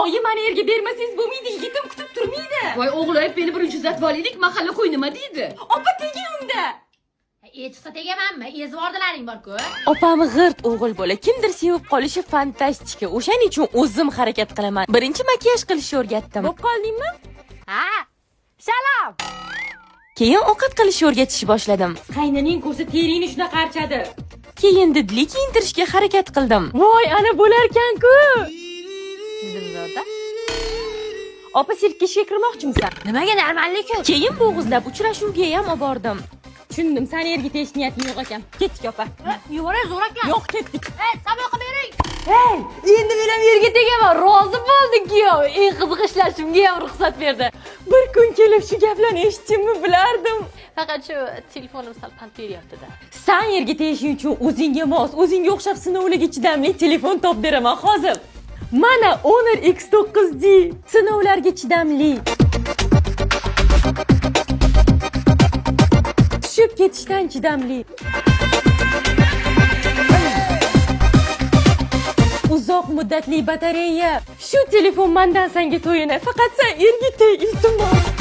Oyi, mani erga bermasangiz bo'lmaydi, yigitim kutib turmaydi. Voy o'g'lim, meni birinchi uzatib olaylik, mahalla qo'y nima deydi? Opa, teging unda. E chiqsa tegamanmi? Ezvordilaring bor-ku. Opam g'irt o'g'il bola, kimdir sevib qolishi fantastika. O'shaning uchun o'zim harakat qilaman. Birinchi makiyaj qilishni o'rgatdim. Bo'p qoldingmi? Ha. Shalom. Keyin ovqat qilishni o'rgatishni boshladim. Qaynaning ko'rsa teringni shunaqa archadi. Keyin didli kiyintirishga harakat qildim. Voy, ana bo'larkan-ku. Dedim zo'rda. Opa, sirkka ishga kirmoqchimisan? Nimaga normallik-ku? Keyin bo'g'izlab uchrashuvga ham olib bordim. Tushundim, sani erga tegish niyating yo'q ekan. Ketdik, opa. Yuboray zo'r ekan. Yo'q, ketdik. Ey, saboqqa bering. Hey, endi men ham yerga tegaman. Rozi bo'ldi kuyov. Eng qizig'i ishlashimga ham ruxsat berdi. Bir kun kelib shu gaplarni eshitishimni bilardim. Faqat shu telefonim sal pand beryapti-da. San yerga tegishing uchun o'zingga mos, o'zingga o'xshab sinovlarga chidamli telefon topib beraman hozir. Mana Honor X9D sinovlarga chidamli. Tushib ketishdan chidamli. Uzoq muddatli batareya. Shu telefon mandan senga to'yini. Faqat sen erga teg, iltimos.